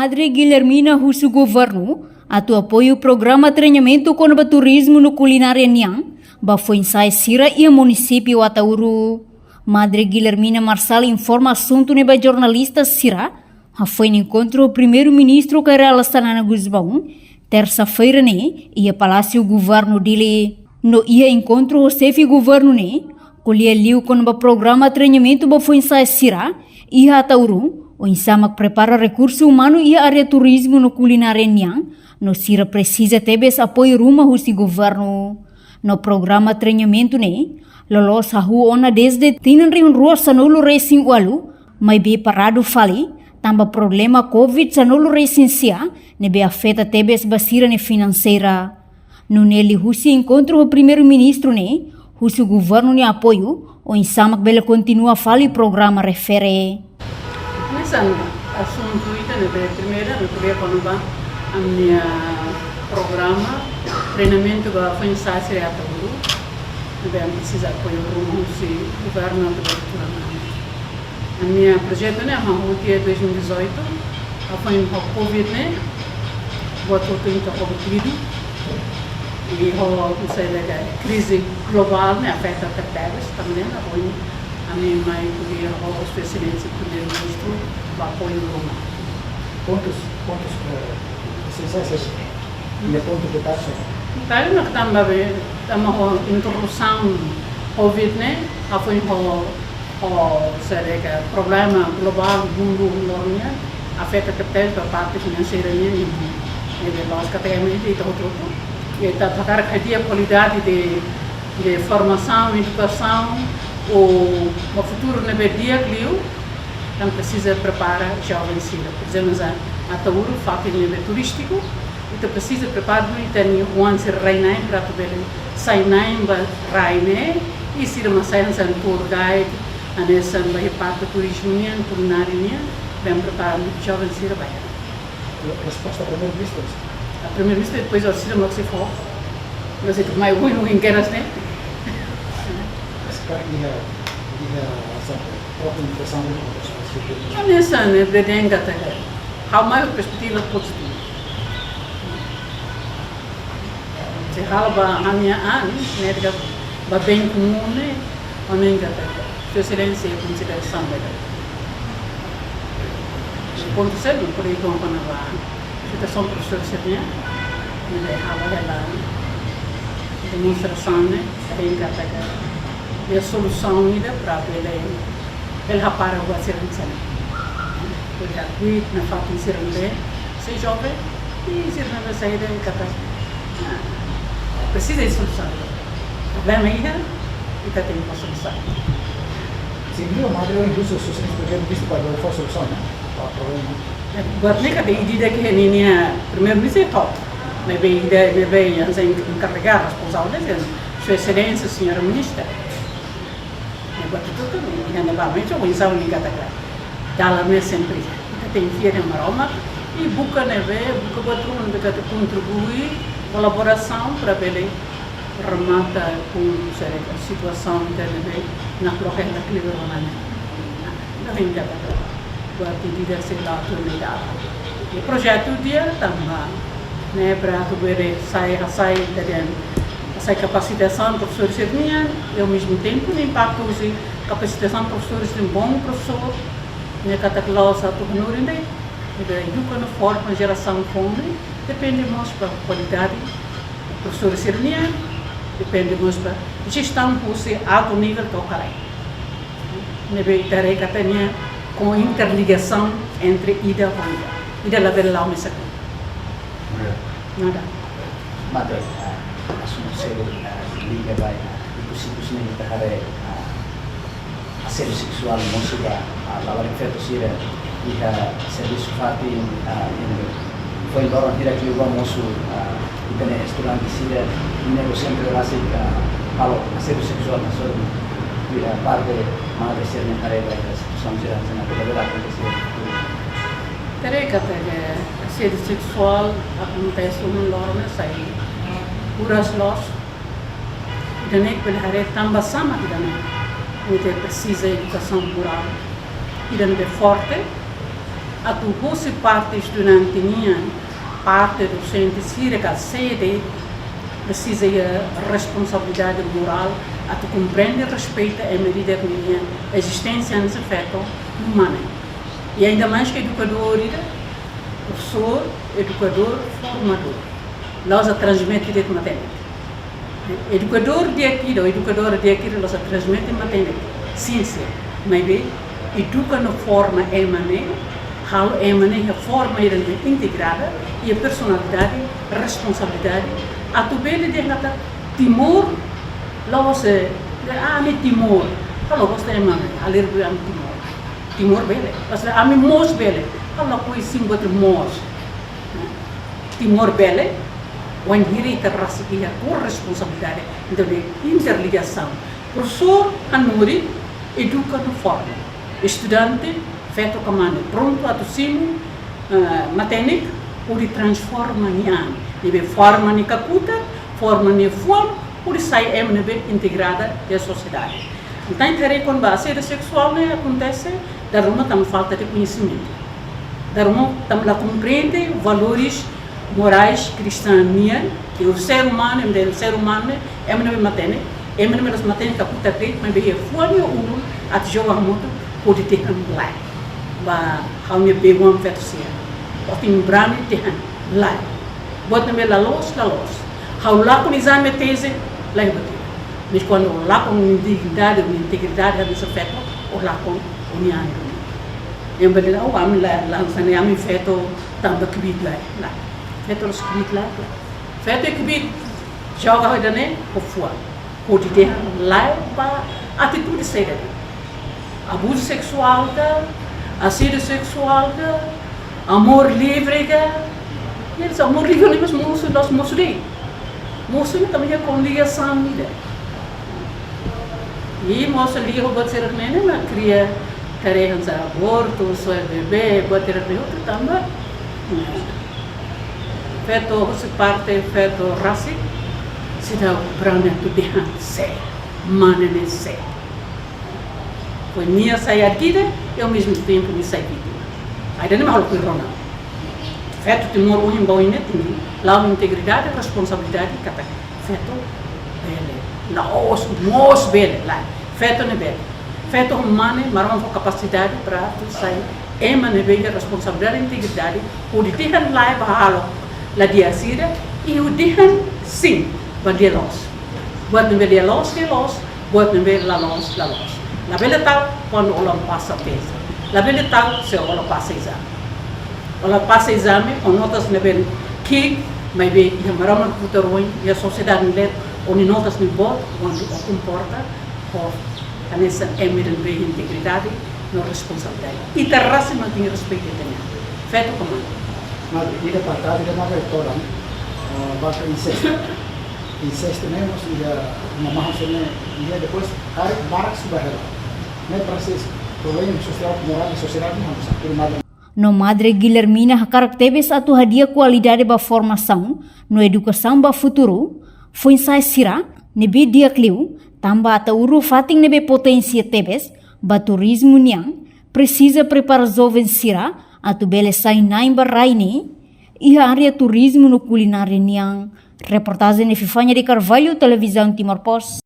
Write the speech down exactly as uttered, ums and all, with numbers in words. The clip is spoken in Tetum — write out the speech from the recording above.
Madre Guilhermina husu governu atu apoiu programa treinamentu kona-ba turizmu no kulinária nian ba foin-sa'e sira iha munisípiu Ataúru. Madre Guilhermina Marçal informa asuntu ne'e ba jornalista sira hafoin enkontru ho Primeiru-Ministru Kay Rala Xanana Gusmão, tersa-feira ne'e, iha Palásiu Governu Dili. No iha enkontru ho xefe governu ne'e, ko'alia liu kona-ba programa treinamentu ba foin-sa'e sira iha Ataúru, oinsá mak prepara rekursu umanu iha área turizmu no kulinária nian, no sira presiza tebes apoiu ruma husi governu. No programa treinamentu ne'e loloos hahú ona dezde tinan rihun rua sanulu resin ualu, maibé paradu fali tanba problema covid sanulu resin sia ne'ebé afeta tebes ba sira-nia finanseira. Nune'e liuhusi enkontru ho Primeiru-Ministru ne'e husu governu nia apoiu oinsá mak bele kontinua fali programa refere. Hanesan asuntu ida ne'ebé primeira, ami ko'alia kona-ba ami-nia programa treinamentu ba foin-sa'e sira iha Ataúru, ne'ebé ami presiza apoiu ruma husi governu atu bele tuur ona. Ami-nia projetu ne'e ami hahú tiha dois mil e dezoito, hafoin ho covid ne'e, buat hotu ita ho pedidu, i ho, sei dehan, krize globál ne'e afeta tebes, tanba ne'e hafoin ami mai ko'alia ho Sua Exelénsia Primeiru-Ministru ba apoiu ruma. Pontus, pontus, eh, essenciais, eh, e pontu ke taxa. Tali mak tanba be, tanba ho introdusaun covid ne'e, hafoin ho, ho, sei dehan, problema globál mundu loron nian, afeta tebes ba parte finanseira nian, i, i de los kategoria ita hotu-hotu. I ita hakarak hadi'a kualidade de, de formasaun, edukasaun, ou ba futuru ne'ebé di'ak liu, entaun presiza prepara joven sira. Por ezemplu, hanesan Ataúru, fatin ne'ebé turístiku, ita presiza prepara duni ita-nia oan sira rai-na'in para atu bele sai na'in ba rai ne'e, i sira mak sai hanesan tour guide, hanesan ba iha parte turizmu nian, kulinária nian, bele prepara joven sira ba iha. Resposta Primeiru-Ministru. A Primeiru-Ministru depois orsida mak sei fó. Mas itu mai ui ui keras ne'e. Mas ka iha, iha, sabe, própria impressão do Congress. Hanesan ne'e, bele dehan katak ha'u mai perspetiva pozitivu. Se halo ba ha'u-nia an, ne'e dehan ba bem comum ne'e, ami dehan katak Sua Exelénsia konsiderasaun ba ida. Pontu seluk, por aí, kona-ba situasaun profesór sira-nian, ne'ebé ha'u hela demonstrasaun ne'e, dehan katak iha solusaun ida para bele, bele hapara buat sira hanesan ne'e. Bele hakbiit nafatin sira ne'ebé sei joven, i sira ne'ebé saida, katak, ah, presiza de solusaun. Problema iha, ita tenke fó solusaun. Sin, Rio Madre, inkluzu, se se primeiro visto para fó solusaun, ne'e? Para problema. Buat ne'e katak ida-idak ke ninia Primeiru-Ministru to'o. Ne'ebé ida, ne'ebé hanesan enkarregadu, responsavel, Sua Exelénsia, señora Ministra. Ne'e buat hotu-hotu, ne'e ba, mas oinsá mak ita katak dalan ne'e sempre ita tenke fiar iha Maromak, i buka ne'ebé, buka buat ruma ne'ebé katak kontribui, kolaborasaun para bele remata ho, sei dehan, situasaun ida ne'ebé nakloke hela kleur ona ne'e. Nah, ida-ne'e ita katak buat ida-idak sei la atu ne'e dala. I projetu di'ak tanba ne'e para atu bele sai, hasai, ita dehan, hasai kapasitasaun profesór sira-nian, i ao mesmo tempo ne'e impaktu husi kapasitasaun profesór sira-nian, bom profesór, ne'e katak la'ós atu hanorin de'it, ne'ebé eduka no forma jerasaun foun ne'e, depende mós ba kualidade profesór sira-nian, depende mós ba jestaun husi altu nivel to'o karai. Ne'ebé ita haree katak nia ho interligasaun entre ida ho ida. Ida labele la'o mesak. Obrigadu. Nada. Madre, ah, asuntu seluk, ah, liga ba, ah, ikus-ikus ne'e ita haree, ah, asédiu seksuál mosu ba, ah, lalika feto sira iha servisu fatin, ah, iha ne'ebé foin loron hirak liubá mosu, ah, ita-nia estudante sira, ne'ebé sempre rasik, ah, halo asédiu seksuál na sua, ah, parte madre sira-nia haree ba situasaun sira hanesan ne'e bele akontese. Ita haree katak asédiu seksuál akontese uma loron ne'e sai oras loos. Ida-ne'e bele haree tanba sá mak ida-ne'e. Ita presiza edukasaun morál ida ne'ebé forte, Atu husi parte estudante nian, parte dosente sira ka sé de'it, presiza iha responsabilidade morál atu komprende, respeita ema ida-idak ninia ezisténsia hanesan feto umanu. I ainda mais ke edukadór ida, profesór, edukadór, formadór. La'ós atu transmite de'it matenek. Edukadór di'ak ida, edukadora di'ak ida la'ós atu transmite matenek siénsia. Maibé eduka no forma ema ne'e, halo ema ne'e iha forma ida ne'ebé integrada, iha personalidade, responsabilidade, atu bele dehan katak Timor, la'ós, eh, ami Timor, halo gosta ema ne'e, alergia ami Timor. Timor bele, maibé ami mós bele, halo ko'alia sin buat mós. Timor bele, wainhira ita rasik iha korresponsabilidade, entaun de interligasaun. Profesór hanorin, eduka no forma. Estudante, feto ka mane, prontu atu simu, eh, matenek, hodi transforma nia an. Ne'ebé forma nia kakutak, forma nia fuan, hodi sai ema ne'ebé integrada iha sosiedade. Entaun, ita haree kona-ba asédiu seksuál ne'e akontese, dala ruma tanba falta de koñesimentu. Dala ruma tanba la komprende valores morais kristaun nian, ke o ser humano, ema dehan ser humano ne'e ema ne'ebé matenek, ema ne'ebé la'ós matenek kakutak de'it, maibé iha fuan nia ulun atu joga hamutuk hodi dehan lae. Ba ha'u-nia bei-oan feto sira. Ó tenke brani dehan lae. Buat ne'ebé la loos, la loos. Ha'u lakon ezame teze, la iha buat ida. Mas kuandu ó lakon dignidade, integridade, hanesan feto, ó lakon ó-nia an duni. Ema bele dehan, oh, ami la, la hanesan ne'e, ami feto tanba kbiit lae. Lae. Feto la'ós kbiit lae. Feto iha kbiit, joga ho ida-ne'e, ho fuan. Hodi dehan lae ba atitude saida de'it. Abuzu seksuál ka, asédiu seksuál ka, amór livre ka. Ne'e hanesan amór livre ne'e mós mosu, la'ós mosu de'it. Mosu ne'e tanba iha koligasaun ida. I mós liga ho buat sira-ne'e, ne'e mak kria, haree hanesan abortu, soe bebé, buat sira-ne'e hotu tanba, eh, feto, husi parte feto rasik, seidauk brani atu dehan sé, mane ne'e sé. Pois nia sai agredida i ao mesmo tempo nia sai vítima. Ai, ida-ne'e mak halo kuirona. Feto Timor ohin ba oin ne'e tenke la'o integridade, responsabilidade, katak feto bele. La'ós mós bele, lae. Feto ne'e bele. Feto ho mane, Maromak fó kapasidade para atu sai ema ne'ebé iha responsabilidade, integridade, hodi dehan lae ba hahalok la di'ak sira, i hodi dehan sin ba di'ak loos. Buat ne'ebé di'ak loos, di'ak loos, buat ne'ebé la loos, la loos. Labele ta'uk kuandu ó la pasa teste. Labele ta'uk se ó la pasa ezame. Ó la pasa ezame, ó notas ne'ebé ki'ik, maibé iha Maromak futar oin, iha sosiedade ne'e, ó-nia notas ne'e boot, kuandu ó komporta ho hanesan ema ida ne'ebé integridade no responsabilidade. Ita rasik mak tenke respeita ita-nia an. Feto ka mane. Mas ida para kazu ida mak todan, ah, ba insestu. Insestu ne'e mós iha uma mahon sira-ne'e, iha depois karik barak suba hela. Ne'e proses problema sosiál, morál, sosiedade, ha'u sá, tudo mais. No Madre Guilhermina hakarak tebes atu hadi'a kualidade ba formasaun no edukasaun ba futuru foin-sa'e sira ne'ebé di'ak liu, tanba Ataúro fatin ne'ebé potensia tebes ba turizmu nian, presiza prepara joven sira atu bele sai na'in ba rai ne'e iha área turizmu no kulinária nian. Reportajen Epifania de Carvalho, Televizaun Timor Post.